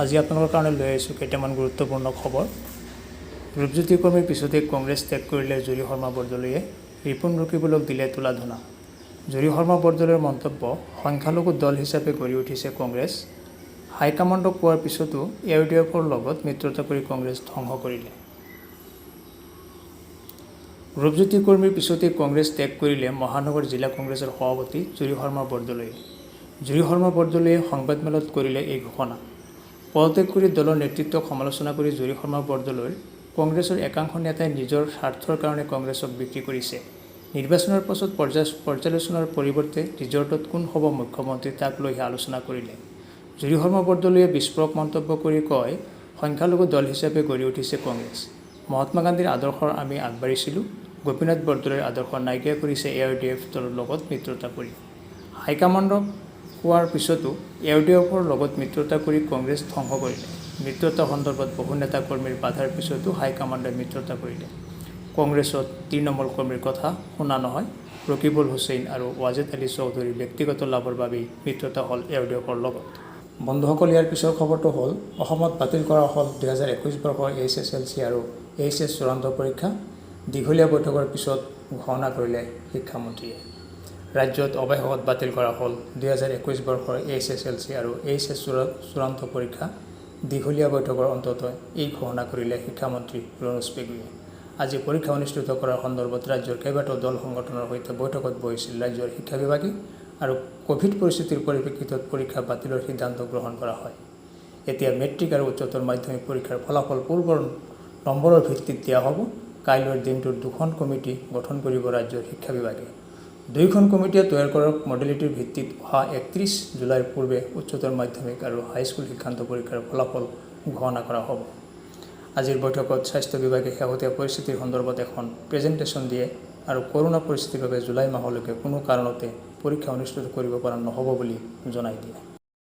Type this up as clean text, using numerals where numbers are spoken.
আজি আপোনালোকৰ কাৰণে লৈ আহিছোঁ কেইটামান গুৰুত্বপূৰ্ণ খবৰ। ৰূপজ্যোতি কুৰ্মীৰ পিছতেই কংগ্ৰেছ ত্যাগ কৰিলে জুৰি শৰ্মা বৰদলৈয়ে, ৰিপুণ ৰকিবুলক দিলে তুলাধূনা। জুৰি শৰ্মা বৰদলৈৰ মন্তব্য, সংখ্যালঘু দল হিচাপে গঢ়ি উঠিছে কংগ্ৰেছ। হাইকমাণ্ডক কোৱাৰ পিছতো এ I U D এফৰ লগত মিত্ৰতা কৰি কংগ্ৰেছ ধ্বংস কৰিলে। ৰূপজ্যোতি কুৰ্মীৰ পিছতেই কংগ্ৰেছ ত্যাগ কৰিলে মহানগৰ জিলা কংগ্ৰেছৰ সভাপতি জুৰি শৰ্মা বৰদলৈয়ে। জুৰি শৰ্মা বৰদলৈয়ে সংবাদমেলত কৰিলে এই ঘোষণা। পদত্যাগ কৰি দলৰ নেতৃত্বক সমালোচনা কৰি জুৰি শৰ্মা বৰদলৈৰ কংগ্ৰেছৰ একাংশ নেতাই নিজৰ স্বাৰ্থৰ কাৰণে কংগ্ৰেছক বিক্ৰী কৰিছে। নিৰ্বাচনৰ পাছত পৰ্যালোচনাৰ পৰিৱৰ্তে ৰিজৰ্টত কোন হ'ব মুখ্যমন্ত্ৰী, তাক লৈহে আলোচনা কৰিলে। জুৰি শৰ্মা বৰদলৈয়ে বিস্ফোৰক মন্তব্য কৰি কয়, সংখ্যালঘু দল হিচাপে গঢ়ি উঠিছে কংগ্ৰেছ। মহাত্মা গান্ধীৰ আদৰ্শৰ আমি আগবাঢ়িছিলোঁ। গোপীনাথ বৰদলৈৰ আদৰ্শ নাইকিয়া কৰিছে এ I U D F দলৰ লগত মিত্ৰতা কৰি। হাইকমাণ্ডক কোৱাৰ পিছতো এ I U D এফৰ লগত মিত্ৰতা কৰি কংগ্ৰেছ ধ্বংস কৰিলে। মিত্ৰতা সন্দৰ্ভত বহু নেতা কৰ্মীৰ বাধাৰ পিছতো হাইকমাণ্ডে মিত্ৰতা কৰিলে। কংগ্ৰেছত তৃণমূল কৰ্মীৰ কথা শুনা নহয়। ৰকিবুল হুছেইন আৰু ৱাজেদ আলী চৌধুৰীৰ ব্যক্তিগত লাভৰ বাবেই মিত্ৰতা হ'ল এ I U D এফৰ লগত। বন্ধুসকল, ইয়াৰ পিছৰ খবৰটো হ'ল, অসমত বাতিল কৰা হ'ল 2021 বৰ্ষৰ এইচএছএলচি আৰু এইচএছ চূড়ান্ত পৰীক্ষা। দীঘলীয়া বৈঠকৰ পিছত ঘোষণা কৰিলে শিক্ষামন্ত্ৰীয়ে। ৰাজ্যত অৱশেষত বাতিল কৰা হ'ল 2021 বৰ্ষৰ এইচএছএলচি আৰু এইচএছ চূড়ান্ত পৰীক্ষা। দীঘলীয়া বৈঠকৰ অন্তত এই ঘোষণা কৰিলে শিক্ষামন্ত্ৰী ৰণোজ পেগুৱে। আজি পৰীক্ষা অনুষ্ঠিত কৰাৰ সন্দৰ্ভত ৰাজ্যৰ কেইবাটাও দল সংগঠনৰ সৈতে বৈঠকত বহিছিল ৰাজ্যৰ শিক্ষা বিভাগে আৰু ক'ভিড পৰিস্থিতিৰ পৰিপ্ৰেক্ষিতত পৰীক্ষা বাতিলৰ সিদ্ধান্ত গ্ৰহণ কৰা হয়। এতিয়া মেট্ৰিক আৰু উচ্চতৰ মাধ্যমিক পৰীক্ষাৰ ফলাফল পূৰ্বৰ নম্বৰৰ ভিত্তিত দিয়া হ'ব। কাইলৈৰ দিনটোত দুখন কমিটি গঠন কৰিব ৰাজ্যৰ শিক্ষা বিভাগে। দুয়োখন কমিটিয়ে তৈয়াৰ কৰা মডেলিটিৰ ভিত্তিত অহা 31 জুলাইৰ পূৰ্বে উচ্চতৰ মাধ্যমিক আৰু হাইস্কুল শিক্ষান্ত পৰীক্ষাৰ ফলাফল ঘোষণা কৰা হ'ব। আজিৰ বৈঠকত স্বাস্থ্য বিভাগে শেহতীয়া পৰিস্থিতিৰ সন্দৰ্ভত এখন প্ৰেজেণ্টেশ্যন দিয়ে আৰু কৰোণা পৰিস্থিতিৰ বাবে জুলাই মাহলৈকে কোনো কাৰণতে পৰীক্ষা অনুষ্ঠিত কৰিব পৰা নহ'ব বুলি জনাই দিয়ে।